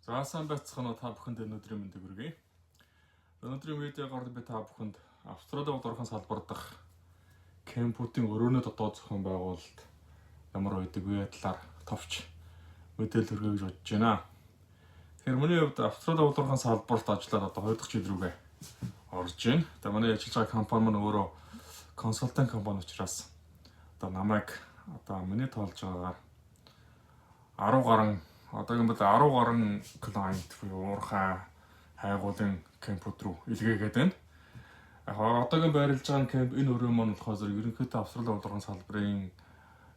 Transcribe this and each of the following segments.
За сайн байцгаана уу, та бүхэнд өнөөдрийн мэндийг хүргэе. Өнөөдрийн видеогоор би та бүхэнд Австрали улс салбар дахь camp уудын өрөөний дотоод зохион байгуулалт ямар байдаг вэ талаар товч мэдээлэл хүргэе гэж бодож байна. Тэгэхээр миний хувьд Австрали улс салбарт ажиллаад одоо 2 дахь жил рүүгээ орж байна. Одоо манай ажиллаж байгаа компани маань өөрөө консалтинг компани учраас одоо намайг одоо миний тоолж байгаагаар 10 гаруй одоогийн бол 10 гаруй client буюу уурхай хайгуулын camp ууд руу илгээгээд байна. Яг одоогийн байрлаж байгаа camp энэ өрөө маань болохоор зэрэг ерөнхийдөө Австрали улиргын салбарын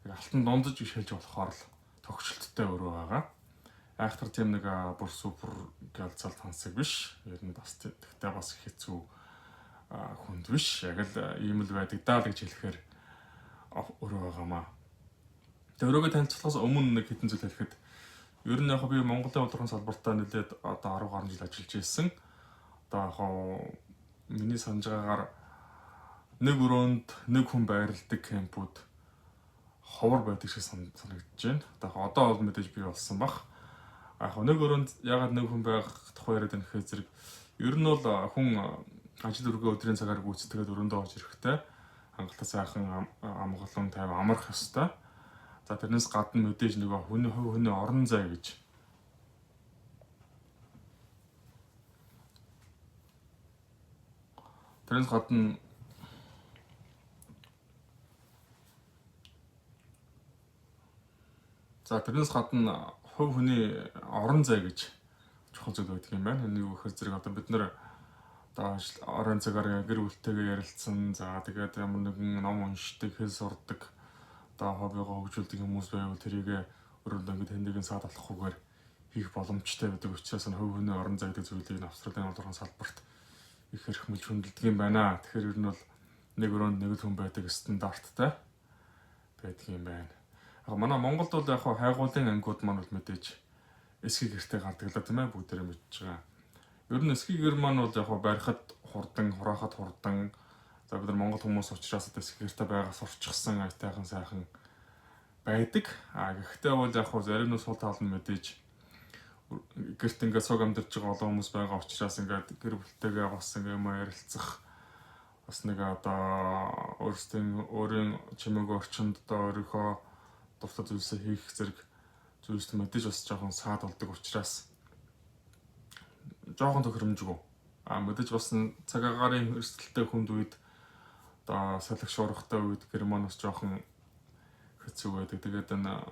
алтан дундаж гэж хэлж болохоор л төгсөлттэй өрөө байгаа. Айхтар тийм нэг бүр супер гэлцэл тансаг биш. Ер нь бас тэгтээ бас хэцүү хүнд биш. Яг л ийм л байдаг даа л гэж хэлэхээр өрөө байгаамаа. Тэгээ өрөөгөө танилцуулахаас өмнө нэг хэдэн зүйл хэлэхэд ер нь яг би Монголын улиргын салбартаа нэлээд одоо 10 гаруй жил ажиллаж ирсэн. Одоо яг миний санаж байгаагаар нэг өрөөнд нэг хүн байрладаг camp ууд ховор байдаг шиг санагдаж байна. Одоо бол мэдээж бий болсон бах. Яг нэг өрөөнд ягаад нэг хүн байх тухай яриад байна гэхээр зэрэг ер нь бол хүн ажил үргээ өдрийн цагаар гүйцэтгээд өрөөндөө орж ирэхтэй хангалттай сайхан амгалан тайв амрах ёстой. За тэрнээс гадна мэдээж нөгөө хүний хувь хүний орон зай гэж тэрнээс гадна за тэрнээс гадна хувь хүний орон зай гэж чухал зүйл байдаг юм байна. Энэ юу гэхээр зэрэг одоо бид нэр одоо ажил орон цагаар гэр бүлтэйгээ ярилцсан. За тэгээд ямар нэгэн ном уншдаг, хэл сурдаг, одоо хоббигоо хөгжүүлдэг хүмүүс байвал тэрийг өрөөндөө ингээд тэндийг саад болохгүйгээр хийх боломжтой байдаг учраас энэ хувь хүний орон зай гэдэг зүйлийг Австралийн улиргын салбарт их эрхмэлж хүндэлдэг юм байна. Тэгэхээр ер нь бол нэг өрөөнд нэг л хүн байдаг стандарттай байдаг юм байна. Яг манай Монголд бол яг хайгуулын ангиуд маань бол мэдээж эсхийг гэртээ гардаг л тийм ээ, бүгдээрээ мэдж байгаа. Ер нь эсхийг гэр маань бол яг барихад хурдан, хураахад хурдан. За бид нар монгол хүмүүс учраас одоо эсхийг гэртээ байгаа сурчсан аятайхан сайхан байдаг. А гэхдээ бол яг зарим нэг сул тал нь мэдээж гэрт ингээд суг амьдарч байгаа олон хүмүүс байгаа учраас ингээд гэр бүлтэйгээ бас ингээд юм ярилцах бас нэг одоо өөрсдийн өөрийн чимээгүй орчинд одоо өөрийнхөө дуртай зүйлсээ хийх зэрэг зүйлс мэдээж бас жоохон саад болдог учраас жоохон тохиромжгүй. А мэдээж бас цаг агаарын эрсдэлтэй хүнд үед одоо салхи шуургатай үед гэр маань бас жоохон хэцүү байдаг. Тэгээд энэ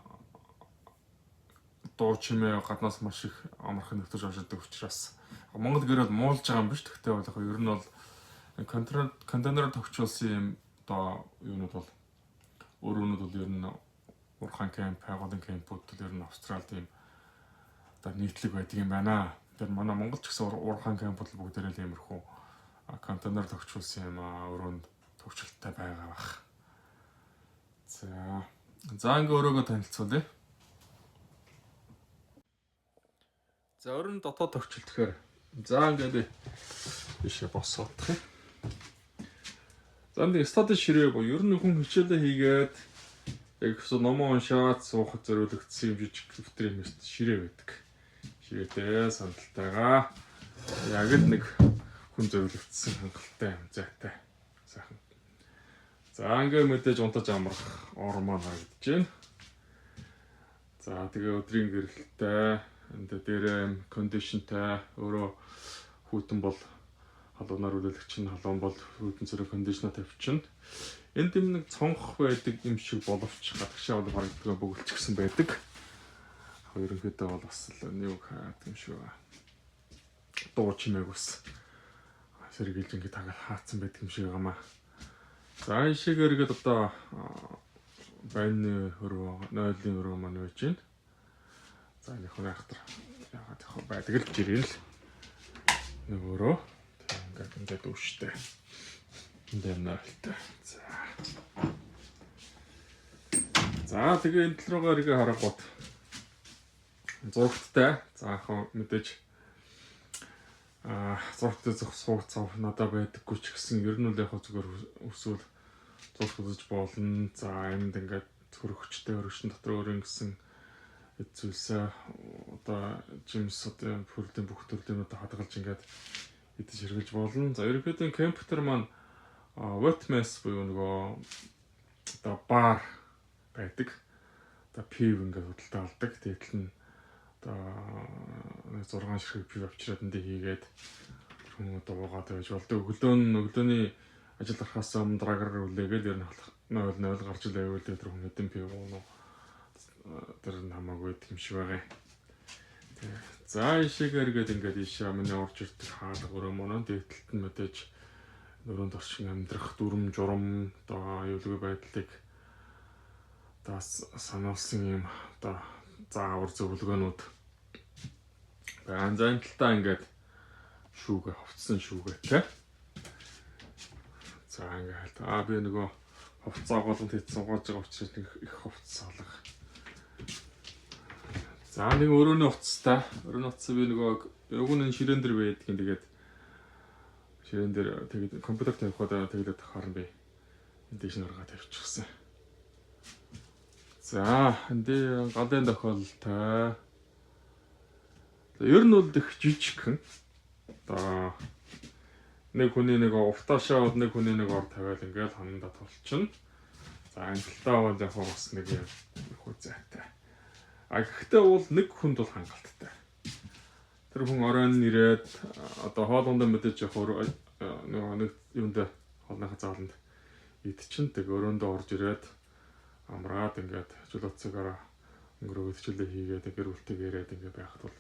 дуу чимээ гаднаас маш их амархан нөхдөж орж идэг учраас Монгол гэр бол муулж байгаа юм биш. Гэхдээ бол яг ер нь бол контейнер тохиолсон юм одоо юунууд бол өрөөнүүд бол ер нь уурхайн camp, хайгуулын camp ууд бол ер нь Австралид ийм одоо нийтлэг байдаг юм байна. Тэр манай Монгол ч гэсэн уурхайн camp ууд бүгдээрээ л иймэрхүү контейнер тохиолсон юм өрөөнд төвчлөлттэй байгаа бах. За ингээ өрөөгөө танилцуулъя. За өрөөний дотоод төвчлөлтөөр за ингээ би бишээ босгоодох юм. За энэ study ширээ буюу ер нь хүн хичээлээ хийгээд яг өсө номоо уншаад суухад зориулагдсан юм жижиг дэвтэр юм ширээ байдаг. Ширээтэй сандалтайгаа яг л нэг хүн зориулагдсан хангалттай юм зайтай. Сайхан. За ингээ мэдээж унтаж амрах ор маань харагдаж байна. За тэгээ өдрийн гэрэлтэй энд дээрээ condition тай өөрөө хүйтэн бол халуунаар үлээлгч нь халуун бол хүйтэн зэрэг condition тавьчихна. Энд юм нэг цонх байдаг юм шиг боловч гадагшаа бол харагддаг бөглөчгсөн байдаг. Ерөнхийдөө бол бас л нэг хаад юм шиг байна. Дуу чимээг бас сэргийлж ингээд тагаад хаацсан байдаг юм шиг байгаамаа. За энэ шигээр ингээд одоо байны өрөө, нойлын өрөө маань байж байна. За энэ хүн айхтар яагаад яг байдаг л жирэн л нэг өрөө. Тэг ингээд ингээд үүштэй. Энд юм нойлтой. За. За тэгээ энэ тал руугаа эргээ харангуут зурагттай. За яг мэдээж зурагтай зөх сууг цав надад байдаггүй ч гэсэн ер нь л яг зүгээр өсвөл зурх үзэж болно. За энд ингээд хөрөгчтэй хөрөгчн дотор өөр ингэсэн эд зүйлсээ одоо жимс одоо төрлийн бүх төрлийн одоо хадгалж ингээд идэж хэрглэж болно. За, ерөнхийдөө компьютер маань wet mess буюу нөгөө одоо бар байдаг. Одоо пив ингээд худалдаа авдаг. Тэгэл нь одоо нэг 6 ширхэг пив авчираад эндээ хийгээд хүн одоо уугаад байж болдог. Өглөө нь өглөөний ажил гарахаас өмнө драгер үлээгээд ер нь 0 0 гарч ил байвал тэр хүн хэдэн пив ууна уу, тэр нь хамаагүй юм шиг байгаа юм. За, ишээгээр гээд ингээд ийшээ миний орж ирдэг хаалга өрөө монон дээдлэлт нь мэдээж өрөөнд орчин амьдрах дүрм журам, одоо аюулгүй байдлыг одоо сануулсан юм одоо заавар зөвлөгөөнүүд байна. За, энэ талтаа ингээд шүүгээ хувцсан шүүгээтэй. За, ингээд би нөгөө хувцас агуулганд хийсэн угааж байгаа учраас нэг их хувцас алга. За, нэг өрөөний утастай. Өрөөний утас би нөгөө уг нь ширээн дээр байдгийн, тэгээд ширээн дээр тэгээд компьютер тавихад тэгээд харна, би энэ дэш нь гаргаад тавьчихсан. За, энэ дээр галын тохиолдолтой. За, ер нь бол их жижигхэн. Одоо нэг хүний нэг уртаашаа бол нэг хүний нэг ор тавиал ингээл ханандаа тулчихна. За, энэ талтаа бол яг бас нэг юм их зайтай. А гэхдээ бол нэг хүнд бол хангалттай. Тэр хүн оройн ирээд одоо хоолундаа мэдээж яг нөгөө нэг юунд хоолныхаа зааланд идчин, тэг өрөөндөө орж ирээд амраад ингээд чөлөөцөөрөө өнгөрөөд хичээлээ хийгээд гэр бүлтэйг яриад ингээд байхад бол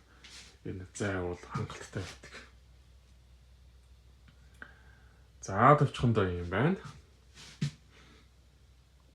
энэ зай бол хангалттай байдаг. За, товчхондоо юм байна.